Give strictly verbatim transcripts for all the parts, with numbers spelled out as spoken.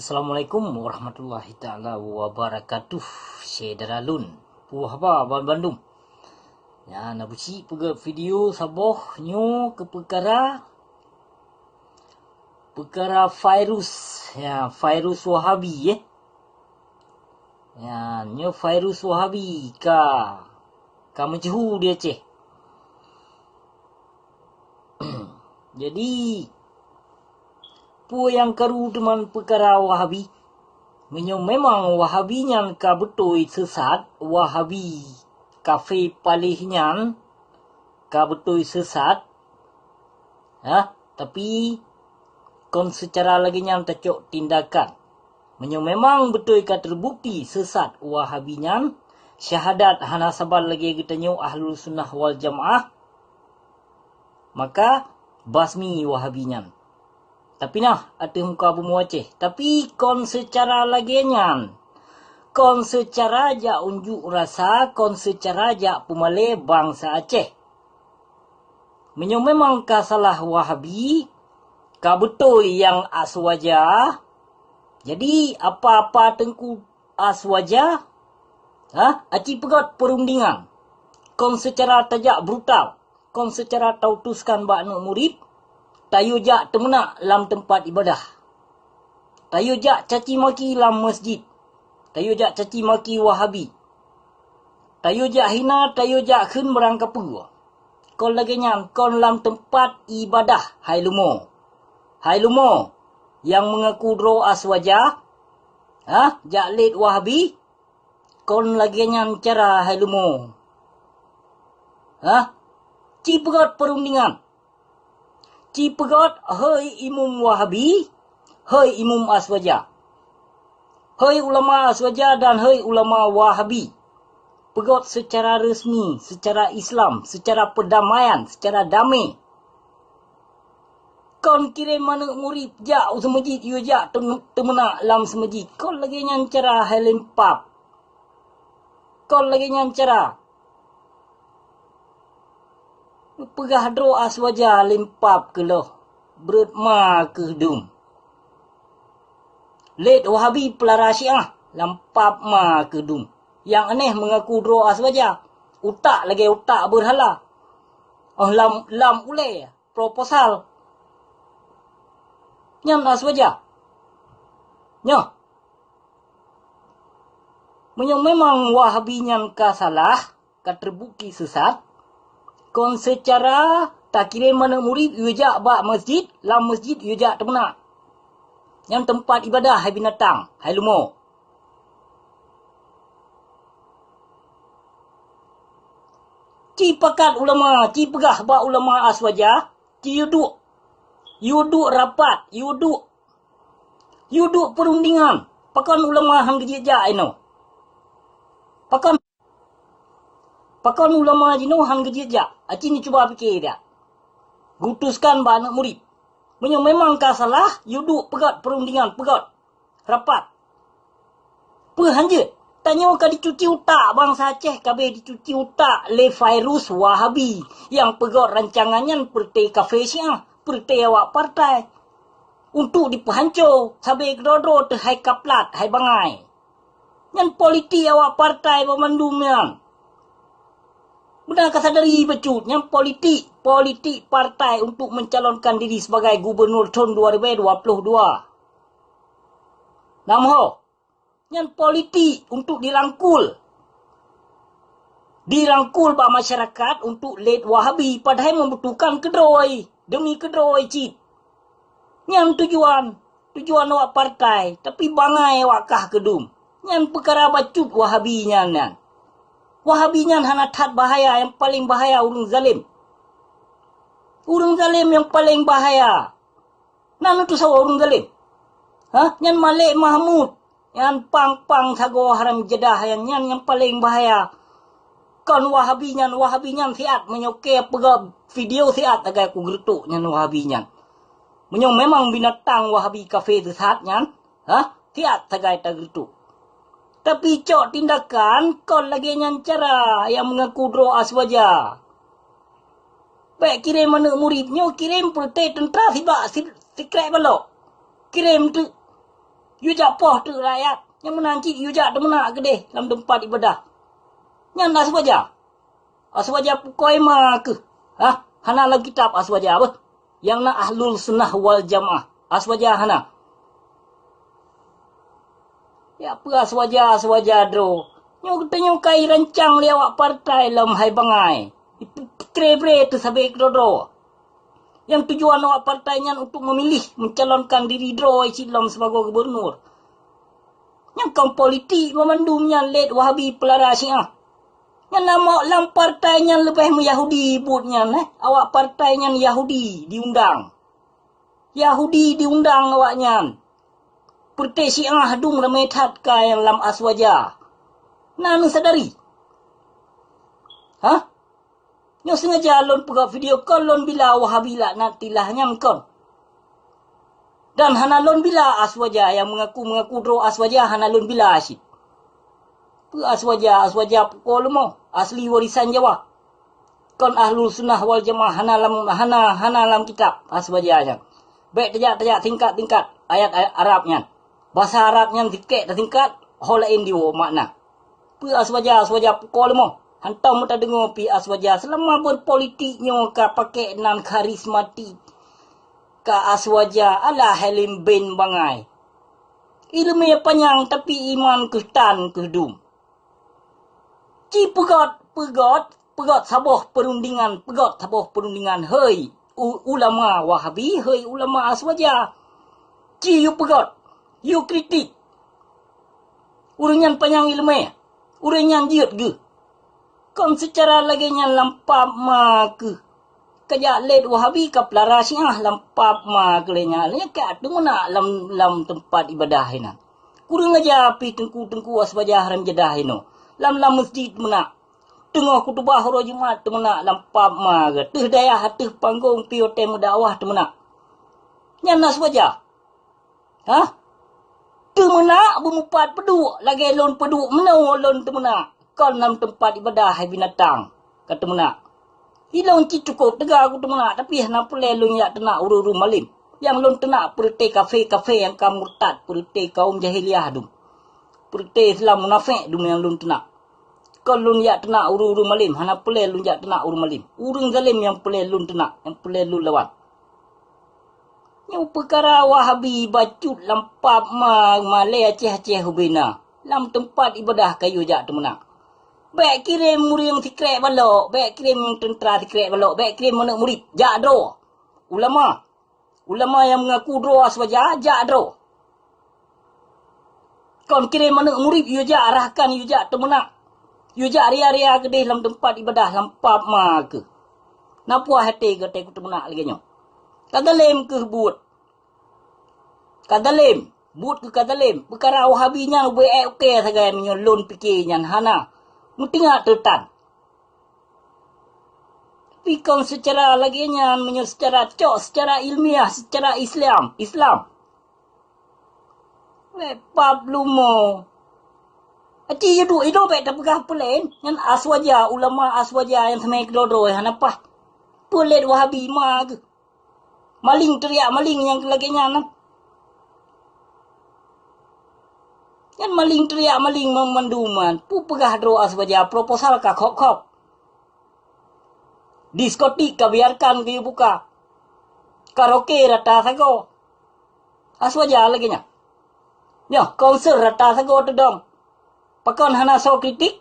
Assalamualaikum warahmatullahi taala wabarakatuh. Syedara lôn, peue haba ban bandum? Nyan na beusi peugét video saboh nyoe keu peukara, peukara virus, ya, virus Wahabi, eh. Ya, nyoe virus Wahabi ka, ka meuceuhu di Aceh. Jadi, peue nyang karu teuma peukara Wahabi? Meunyoe memang Wahabi nyan ka beutôi sesat, Wahabi kafé paléh nyan ka beutôi sesat, ha, tapi kon seucara lagée nyan tacok tindakan. Meunyoe memang beutôi ka teubukti sesat Wahabi nyan, syahadat hana saban lagée geutanyoe Ahlussunnah Waljamaah, maka basmi Wahabi nyan. Tapi nah, ateueh muka bumoe Aceh. Tapi kon seucara lagée nyan. Kon seucara jak unjuk rasa, kon seucara jak peumalée bansa Aceh. Meunyoe memang ka salah Wahabi, ka beutôi nyang Aswaja, jadi apa-apa Teungku Aswaja, ha, aci peugét peurundingan. Kon seucara tajak brutal, kon seucara tautuskan bak aneuëk murit, tayue jak teumeunak lam teumpat ibadah. Tayue jak caci maki lam masjid. Tayue jak caci maki Wahabi. Tayue jak hina, tayue jak kheun barang kapeue. Kon lagée nyan, kon lam teumpat ibadah, hai leumo. Hai leumo, nyang meungaku droe Aswaja, ha, jak lét Wahabi, kon lagée nyan cara hai leumo. Ha? Ci peugét peurundingan. Ci peugét, hei imum Wahabi, hei imum Aswaja. Hei ulama Aswaja dan hei ulama Wahabi. Peugét seucara resmi, seucara Islam, seucara peudamaian, seucara damé. Kon kirém aneuëk murit jak u seumeujid, yue jak teum-, teumeunak lam seumeujid. Kon lagée nyan cara hai lempap. Kon lagée nyan cara. Peugah droe Aswaja lempap keuloh, breuet ma keuh dum. Lét Wahabi peulara Syiah, lampap ma keuh dum. Nyang aneh meungaku droe Aswaja, utak lagée utak beurhala. Oh, lam, lam ulée proposal. Nyan Aswaja. Nyoh. Meunyoe memang Wahabi nyan ka salah, ka teubukti sesat, kon seucara takirém aneuëk murit yue jak bak masjid, lam masjid yue jak teumeunak. Nyan teumpat ibadah hai binatang, hai leumo. Ci pakat ulama, ci peugah bak ulama Aswaja, ci yue duek. Yue duek rapat, yue duek. Yue duek peurundingan. Pakon ulama han geujak-jak inoe? Pakon, pakon ulama jinoe han geujak-jak? Aci ni cuba pike dak. Geuutuskan bak aneuëk murit. Meunyoe memang ka salah, yue duek peugét peurundingan, peugét. Rapat. Peue han jeuet? Tanyoe ka dicuci utak, bansa Aceh ka abéh dicuci utak lé virus Wahabi nyang peugét rancangan nyan peureuté kafé Syiah, peureuté awak partai. Untuk dipeuhanco, sabé keudroe-droe teuh hai kaplat, hai bangai. Nyan politik awak partai banmandum nyan. Beuna ka sadari bacut, nyan politik, politik partai untuk mencalonkan diri sebagai gubernur thon dua ribu dua puluh dua. Nam ho, nyan politik untuk dirangkul. Dirangkul bak masyarakat untuk lét Wahabi, padahai membutuhkan keudroe, demi keudroe cit. Nyan tujuan, tujuan awak partai, tapi bangai awak kah keudum. Nyan peukara bacut Wahabi nyan, nyan. Wahabi nyan hana that bahaya, nyang paleng bahaya ureuëng zalem. Ureuëng zalem nyang paleng bahaya. Na neuteusoe ureuëng zalem? Ha? Nyan Malek Mahmud. Nyan pang-pang sagoe haram jadah nyan, nyan nyang paleng bahaya. Kon Wahabi nyan, Wahabi nyan siat meunyoe keu peugah video siat sagai kugeureutok nyan Wahabi nyan. Meunyoe memang binatang Wahabi kafé sesat nyan, ha? Siat sagai tageureutok. Tapi cok tindakan kon lagée nyan cara nyang meungaku droe Aswaja. Bék kirém aneuëk murit nyoe, kirém peureuté teuntra sibak si-, sikrek balok. Kirém teuk. Yue jak poh teuk rakyat, nyang meunan cit yue jak teumeunak keudeh lam teumpat ibadah. Nyan Aswaja. Aswaja pukoi ma keuh. Hah? Hana lam kitab Aswaja beuh. Nyang na Ahlus Sunnah wal Jamaah. Aswaja hana. Ya peue Aswaja, Aswaja droe. Nyoe geutanyoe ka irancang lé awak partai lom hai bangai. Ipikre-pikre teuh sabe keudroe-droe. Nyang tujuan awak partai nyan untuk memilih mencalonkan diri droe cit lom sibagoe gubernur. Nyang kon politik banmandum nyan lét Wahabi peulara Syiah. Nyan lam, lam partai nyan leubeh meuyahudi buet nyan, eh. Awak partai nyan Yahudi diundang. Yahudi diundang awaknyan. Peureute Syiah dum ramé that ka nyang lam Aswaja. Na neusadari? Hah? Nyoe sengaja lôn peugah video kon lôn bila Wahabi laknatillah nyan kon. Dan hana lôn bila Aswaja nyang mengaku-mengaku droe Aswaja hana lôn bila cit. Peue Aswaja, Aswaja pukon leumo, asli warisan Jawa. Kon Ahlus Sunnah wal Jamaah hana lam, hana, hana lam kitab Aswaja nyan. Bék tajak-tajak singkat-singkat ayat-ayat Arab nyan. Basa Arab nyan sikek tasingkat, ho laén diwoe makna. Peue Aswaja, Aswaja pukon leumo. Hantom meuta deungoe pi Aswaja seulama beuet politik nyoe ka pakék nan karismatik. Ka Aswaja alah helem ben bangai. Ileumé panyang tapi iman keuh tan keuh dum. Ci peugöt, peugöt, peugöt saboh peurundingan, peugöt saboh peurundingan, hei u-, ulama Wahabi, hei ulama Aswaja. Ci yue peugöt, yue kritik. Ureuëng nyan panyang ileumé, ureuëng nyan jeuet geuh. Kon seucara lagée nyan lam pap ma keuh. Ka jak lét Wahabi ka peulara Syiah lam pap ma keuh lé nyan, lé nyan ka teumeunak lam, lam teumpat ibadah inan. Kureueng aja pih teungku-teungku Aswaja haram jadah inoe. Lam, lam meuseujid teumeunak. Teungoh khutubah uroe Jumat teumeunak lam pap ma keuh. Teuh dayah ateueh panggong pih watée meudakwah teumeunak. Nyan Aswaja. Hah? Teumeunak beumupat peuduek lagée lôn peuduek meunoe lôn teumeunak. Kon lam teumpat ibadah hai binatang ka teumeunak. Ilôn cit cukôp teuga kuteumeunak, tapi hana peureulée lôn jak teunak ureuëng-ureuëng malem. Nyang lôn teunak peureute kafé-kafé nyang ka murtad, peureute kaum jahiliah dum. Peureute Islam munafék dum nyang lôn teunak. Kon lôn jak teunak ureuëng-ureuëng malem, hana peureulée lôn jak teunak ureuëng malem. Ureuëng zalem nyang peureulée lôn teunak, nyang peureulée lôn lawan. Nyoe peukara Wahabi bacut lam pap ma malée Aceh-Aceh ubena, lam teumpat ibadah ka yue jak teumeunak. Bék kirém ureuëng sikrek balok, bék kirém teuntra sikrek balok, bék kirém aneuëk murit, jak droe. Ulama, ulama nyang meungaku droe Aswaja, jak droe. Kon kirém aneuëk murit yue jak arahkan, yue jak teumeunak. Yue jak ria-ria keudeh lam teumpat ibadah, lam pap ma keuh. Na puah até gata kuteumeunak lagée nyoe. Ka zalem keuh buet. Ka zalem, buet keuh ka zalem. Peukara Wahabi nyan ubé ék ukée sagai meunyoe lôn pike nyan hana. Meutingat teutan. Tapi kon seucara lagée nyan, meunyoe seucara cok, seucara ilmiah, seucara Islam, Islam. Wéh, pap lumo. Aci yue duek ido bék tapeugah peulén, nyan Aswaja, ulama Aswaja nyang seumai keudroe-droe hana paih. Peulét Wahabi ma geuh. Maling teriak maling nyang lagée nyan. Nyan maling teriak maling mandum nyan. Peue peugah droe Aswaja proposal ka khok-khok. Diskotik ka biarkan geuyue buka. Karaoke rata sagoe. Aswaja lagée nyan. Nyoe, konser rata sagoe teudong. Pakon hana soe kritik?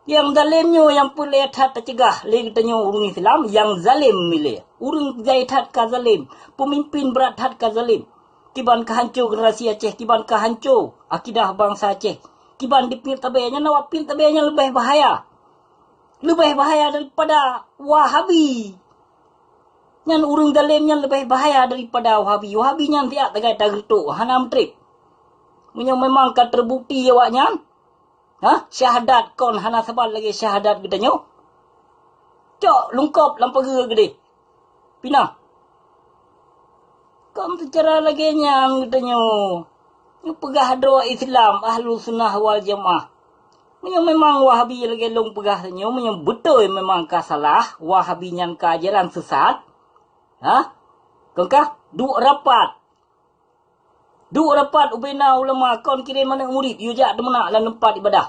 Nyang zalem nyoe nyang peureulée that tacegah lé geutanyoe ureuëng Islam, nyang zalem milée. Ureuëng jai that ka zalem, peumimpin brat that ka zalem. Kiban ka hanco generasi Aceh, kiban ka hanco akidah bansa Aceh. Kiban dipiet tabée nyan, awak piet tabée nyan leubeh bahaya. Leubeh bahaya daripada Wahabi. Nyan ureuëng zalem nyan leubeh bahaya daripada Wahabi. Wahabi nyan siat sagai tageureutok, hana meutreb. Meunyoe memang ka teubukti awaknyan, ha, syahadat kon hana saban lagée syahadat geutanyoe. Cok lungkop lam pageue geudeh. Pinah. Kon seucara lagée nyan geutanyoe. Nyoe peugah droe Islam Ahlus Sunnah wal Jamaah. Meunyoe memang Wahabi lagée lôn peugah tanyoe, meunyoe beutôi memang ka salah, Wahabi nyan ka ajaran sesat, ha? Kon kah duek rapat. Duek rapat ubena ulama kon kirém aneuk murit yue jak teumeunak lam teumpat ibadah.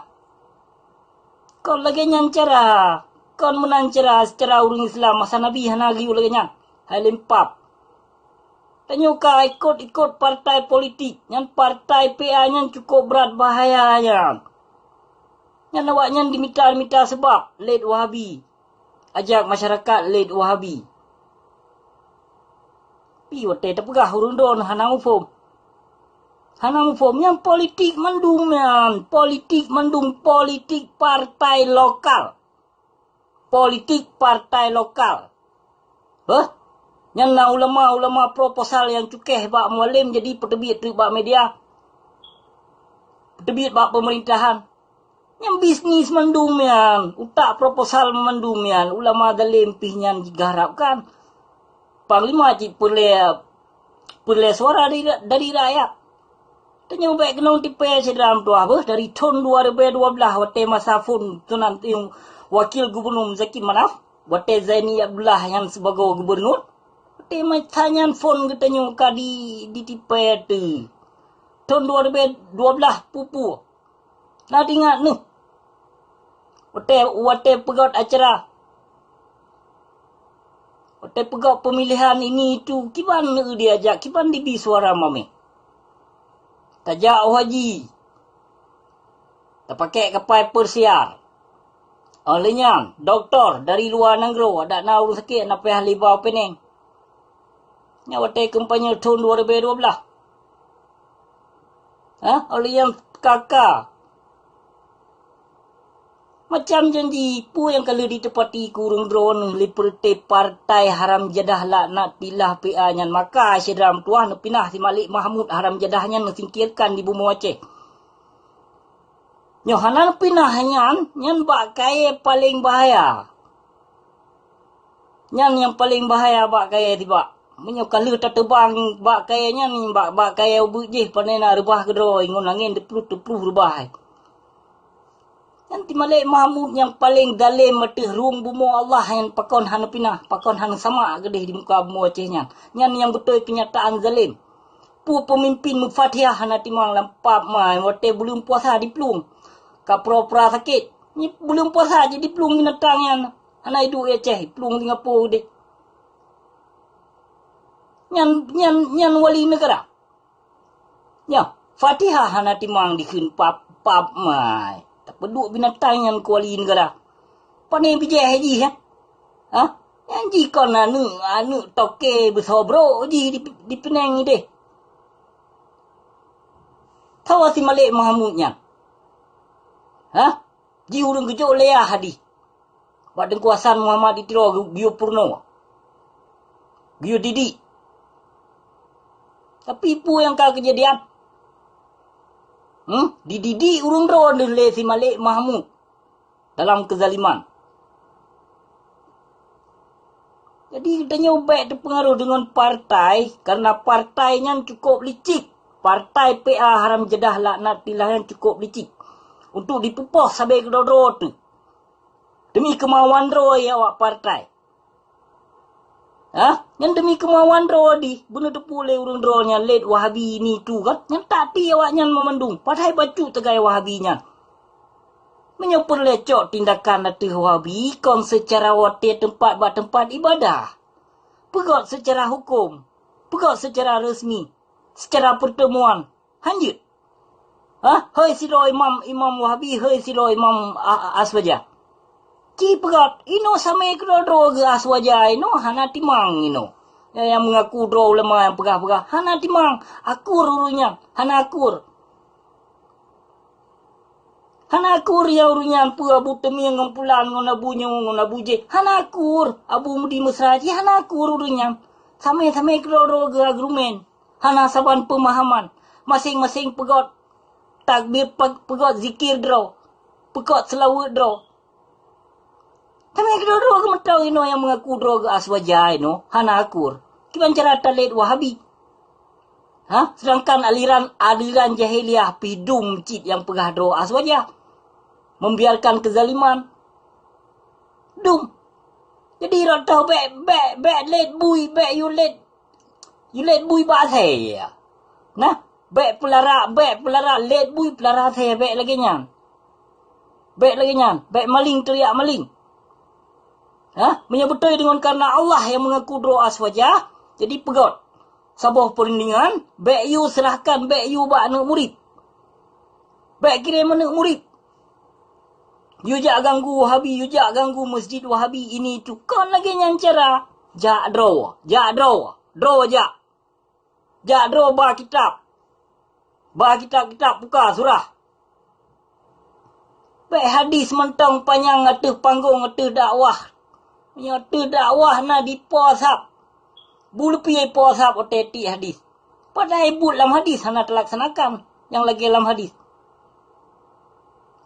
Kon lagée nyan cara, kon meunan cara seucara ureuëng Islam masa Nabi hana geuyue lagée nyan. Hai lempap. Tanyoe ka ikot-ikot partai politik, nyan partai P A nyan cukop brat bahaya nyan. Nyan awaknyan dimita-mita seubab lét Wahabi. Ajak masyarakat lét Wahabi. Pi watée tapeugah ureuëng droe hana muphom. Hana muphom nyan politik mandum nyan, politik mandum, politik partai lokal. Politik partai lokal. Heh? Nyan na ulama-ulama proposal nyang cukéh bak mualem jadi peuteubiet teuk bak media. Peuteubiet bak peumerintahan. Nyang bisnis mandum nyan, utak proposal mandum nyan, ulama dalem pih nyan jigarapkan. Panglima cit peureulée, peureulée suara dari, dari rakyat. Tanyoe bék keunong tipée syedara meutuwah beuh dari thon dua ribée dua blaih watée masa phon Tunan Tiong Wakil Gubunur Muzakir Manaf, watée Zaini Abdullah nyan sibagoe gubunur. Watée masa nyan phon geutanyoe ka di, ditipée teuh. Thon dua ribée dua blaih pupu. Na teuingat neuh. Watée, watée peugét acara. Watée peugét peumilihan ini itu, kiban neueu diajak, kiban dibi suara mamé. Tajak u haji. Tapakék kapai peusiar. Óh lheueh nyan, dokto dari luwa nanggroe, adak na ureuëng sakét na payah libau pinéng. Nyan watée kampanye thon dua ribée dua blaih. Hah? Óh lheueh nyan K K. Macam janji, peue nyang ka lheueh jiteupati keu ureuëng droeneuh lé peureute partai haram jadah laknatillah P A nyan, maka syedara meutuwah neupinah si Malik Mahmud haram jadah nyan neusingkirkan di bumoe Aceh. Nyoe hana neupinah nyan, nyan bak kayée paleng bahaya. Nyan nyang paleng bahaya bak kayée tibak. Meunyoe ka lheueh tateubang bak kayée nyan, bak, bak kayée ubeut jih, pane na reubah keudroe ngon angén teupluh-teupluh reubah. Nyan si Malik Mahmud nyang paleng zalem ateueh rhueng bumoe Allah nyan pakon hana pinah, pakon hana samak keudeh di muka bumoe Aceh nyan. Nyan nyang beutôi keunyataan zalem. Peue peumimpin meufatihah hana timang lam pap mai watée buleuen puasa diplueng. Ka pura-pura sakét. Nyi buleuen puasa jih diplueng binatang nyan. Hana iduek i Aceh, iplueng Singapura deh. Nyan, nyan, nyan wali neugara. Nyoe, Fatihah hana timang dikheun pap, pap mai. Tapeuduek binatang nyan keu wali neugara. Pane bijéh jih, eh? Hah? Nyan jih kon aneuëk, aneuëk toke beusoe brok jih di, di Penang ideh. Thawa si Malik Mahmud nyan. Hah? Jih ureuëng geujok lé Yah hadih. Bak Teungku Hasan Muhammad di Tiro geuyue peurunoe. Geuyue didik. Tapi peue nyang ka keujadian? Hmm? Dididik ureuëng droe lé si Malik Mahmud dalam keuzaliman. Jadi, geutanyoe bék teupeungaroh deungon partai, karena partai nyan cukôp licik. Partai P A haram jadah laknatillah nyan cukôp licik. Untuk dipeupoh sabe keudroe-droe teuh. Demi keumauan droe awak partai. Hah? Nyan demi keumauan droe dih, beuneuteupeu lé ureuëng droe nyan lét Wahabi ini itu kan? Nyan taktik awaknyan meumandum, padahai bacut teugai Wahabi nyan. Meunyoe peureulée cok tindakan ateueh Wahabi, kon seucara watée teumpat bak teumpat ibadah. Peugét seucara huköm, peugét seucara resmi, seucara peurteumuan, hanjeuet. Hah? Hei sidroe imam, imam Wahabi, hei sidroe imam A-, A-, Aswaja. Ci peugét, inoe samé keudroe-droe geu Aswaja inoe hana timang inoe. Nyang, nyang meungaku droe ulama nyang peugah-peugah, hana timang, akur ureuëng nyan, hana akur. Hana akur ya ureuëng nyan peue Abu Teumie ngon Pulan ngon Abu Nyoe ngon Abu Jeh. Hana akur. Abu Mudi Mesra jih hana akur ureuëng nyan. Samé-samé keudroe-droe geu argumen. Hana saban peumahaman. Maséng-maséng peugét takbir, pe-, peugét zikir droe. Peugét seulaweuet droe. Tapi keudroe-droe geumeutau inoe nyang meungaku droe geu Aswaja inoe hana akur. Kiban cara talét Wahabi. Ha? Sedangkan aliran, aliran jahiliyah pih dum cit nyang peugah droe Aswaja. Membiarkan kezaliman. Dum. Jadi rot toh bék, bék, bék lét bui, bék yue lét, yue lét bui bak asèe. Nah, Bék peulara, bék peulara, lét bui peulara asée, bék lagée nyan. Bék lagée nyan, bék maling teriak maling. Hah? Meunyoe beutôi deungon kareuna Allah nyang meungaku droe Aswaja, jadi peugét saboh peurundingan, bék yue seurahkan, bék yue bak aneuëk murit. Bék kirém aneuëk murit. Yue jak ganggu Wahabi, yue jak ganggu masjid Wahabi, ini itu. Kon lagée nyan cara. Jak droe, jak droe, droe jak. Jak droe ba kitab. Ba kitab-kitab buka surah. Bék hadis mantong panyang ateueh panggong ateueh dakwah. Meunyoe ateueh dakwah na dipo sab. Bulupi po sab otetik hadis. Padahai buet lam hadis hana teulaksanakan nyang lagée lam hadis.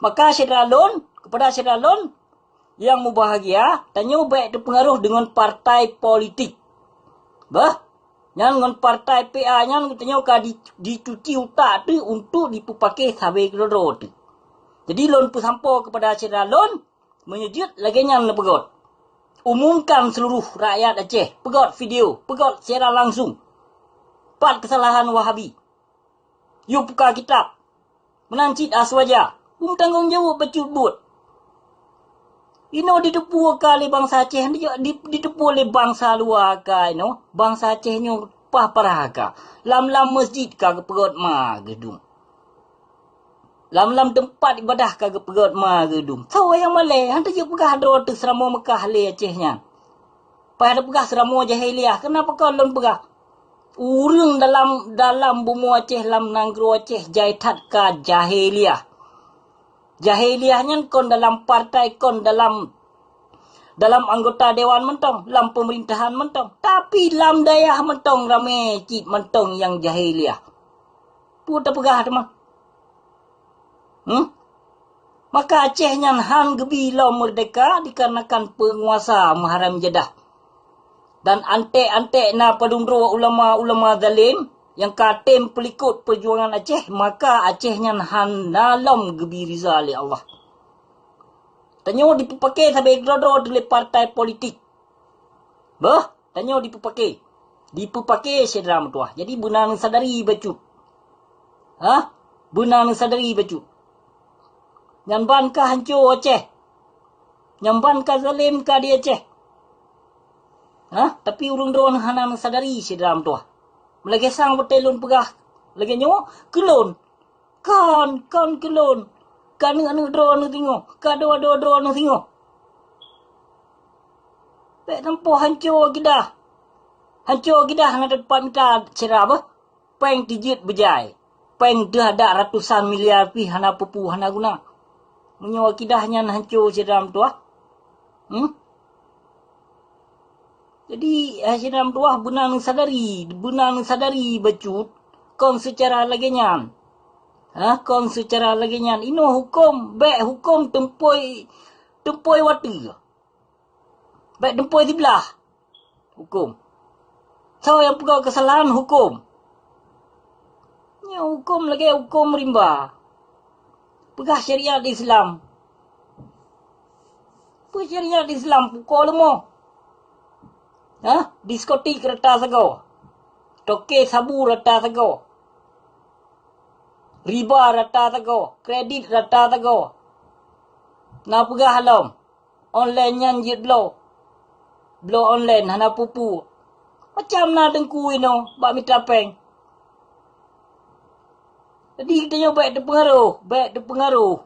Maka syedara lôn, keupada syedara lôn, nyang mubahgia, tanyoe bék teupeungaroh deungon partai politik. Bah, nyan ngon partai P A nyan tanyoe ka di, dicuci utak teuh untuk dipeupake sabe keudroe-droe teuh. Jadi lôn peusampoe keupada syedara lôn, meunyoe jeuet lagée nyan neupeugét. Umumkan seuluruh rakyat Aceh, peugét video, peugét siaran langsung. Pat keusalahan Wahabi? Yue buka kitab. Meunan cit Aswaja. Hom tanggong jaweueb bacut buet. Inoe diteupue ka lé bansa Aceh, di, di, diteupue lé bansa luwa ka inoe. Bansa Aceh nyoe paih parah ka. Lam-lam masjid ka geupeugét ma geudum. Lam-lam teumpat ibadah ka geupeugét ma geudum. Soe nyang malée, han tajeuet peugah droe teuh seuramoe Meukah lé Aceh nyan. Payah tapeugah seuramoe jahiliah. Keureuna pakon lôn peugah? Ureuëng dalam, dalam bumoe Aceh, lam nanggroe Aceh jai that ka jahiliah. Jahiliah nyan kon dalam partai, kon dalam, dalam anggota dewan mantong, lam peumeurintahan mantong. Tapi lam dayah mantong ramé cit mantong nyang jahiliah. Peue tapeugah teuma? Hmm? Maka Aceh nyan han geubi lom meurdeka dikarenakan peunguasa meuharam jadah. Dan antek-antek na padum droe ulama-ulama zalem nyang ka tem peulikot peujuangan Aceh, maka Aceh nyan hana lom geubi riza lé Allah. Tanyoe dipeupake sabe droe-droe lé partai politik. Beuh, tanyoe dipeupake. Dipeupake syedara meutuwah. Jadi beuna neusadari bacut. Hah? Beuna neusadari bacut. Nyan ban ka hanco Aceh. Nyan ban ka zalem ka di Aceh. Hah? Tapi ureuëng droe hana neusadari syedara meutuwah. Meulagée sang watée lôn peugah lagée nyoe, keu lôn. Kon, kon keu lôn. Ka aneuëk-aneuëk droe neusingoh, ka adoe-adoe droe neusingoh. Bék tampôh hanco akidah. Hanco akidah hana teumpat mita syedara beuh. Péng tijeuet beujai. Péng deuh adak ratusan miliar pih hana peue-peue, hana guna. Meunyoe akidah nyan hanco syedara meutuwah. Hmm? Jadi, eh, syedara meutuwah beuna neusadari, beuna neusadari bacut, kon seucara lagée nyan. Ha, kon seucara lagée nyan. Inoe huköm, bék huköm teumpôi, teumpôi watée. Bék teumpôi siblah. Huköm. Soe nyang peugah keusalahan huköm. Nyoe huköm lagée huköm rimba. Peugah syariat Islam. Peue syariat Islam pukoe leumo? Hah? Diskotik rata sagoe. Toke sabu rata sagoe. Riba rata sagoe. Kredit rata sagoe. Na peugah lom. Online nyan jeuet bloe. Bloe online hana peue-peue. Macam na teungku inoe bak mita péng. Jadi geutanyoe bék teupeungaroh, bék teupeungaroh.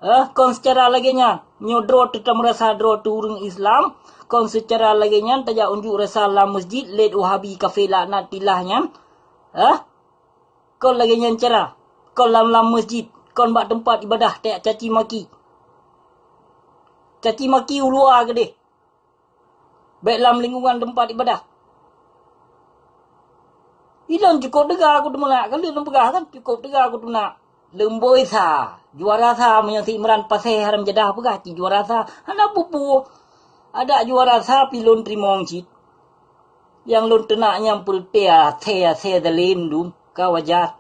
Eh, kon seucara lagée nyan, nyoe droe teuh tameurasa droe teuh ureuëng Islam, kon seucara lagée nyan tajak unjuk rasa lam masjid lét Wahabi kafé laknatillah nyan. Eh, kon lagée nyan cara, kon lam-lam masjid, kon bak teumpat ibadah tajak caci maki. Caci maki u luwa keudeh. Bék lam lingkungan teumpat ibadah. Ilôn cukôp teuga aku teumeunak, ka lheueh lôn peugah kan, cukôp teuga aku teumeunak. Leumboi sa, juara sa meunyoe si Imran Pasé haram jadah peugah cit juara sa, hana peue-peue. Adak juara sa pih lôn teurimong cit. Nyang lôn teunak nyang peureuté asée-asée zalem dum, ka wajar.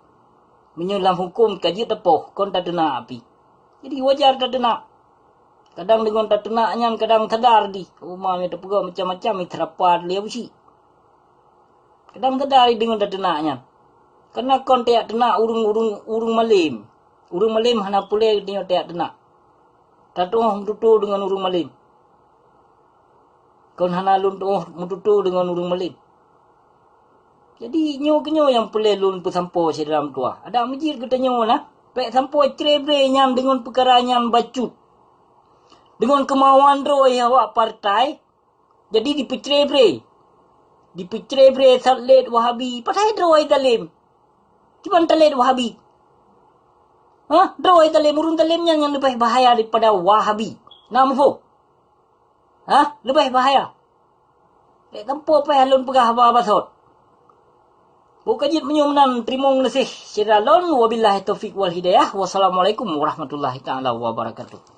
Meunyoe lam huköm ka jeuet teupoh, kon tateunak pih. Jadi wajar tateunak. Kadang deungon tateunak nyan kadang sadar di. Uma mita peugah macam-macam mita rapat lé busi. Kadang sadar deungon tateunak nyan. Karena kon tajak teunak ureuëng-ureuëng ureuëng malem. Ureuëng malem hana peureulée geutanyoe tajak teunak. Tatuoh meututoe deungon ureuëng malem. Kon hana lôn tuoh meututoe deungon ureuëng malem. Jadi nyoe keunyoe nyang peureulée lôn peusampoe syedara meutuwah. Adak meujeuet geutanyoe na, bék sampoe cre-bre nyan deungon peukara nyang bacut. Deungon keumauan droe awak partai, jadi dipeucre-bre. Dipeucre-bre that lét Wahabi, padahai droe dalem. Kiban talét Wahabi? Hah? Droe dalem, ureuëng dalem nyan nyang leubeh bahaya daripada Wahabi. Na muphom? Hah? Leubeh bahaya. Bék sampoe payah lôn peugah haba-haba sot. Buka jeuet meunyoe meunan, teurimong gaséh syedara lôn. Wabillahi taufik wal hidayah. Wassalamualaikum warahmatullahi taala wabarakatuh.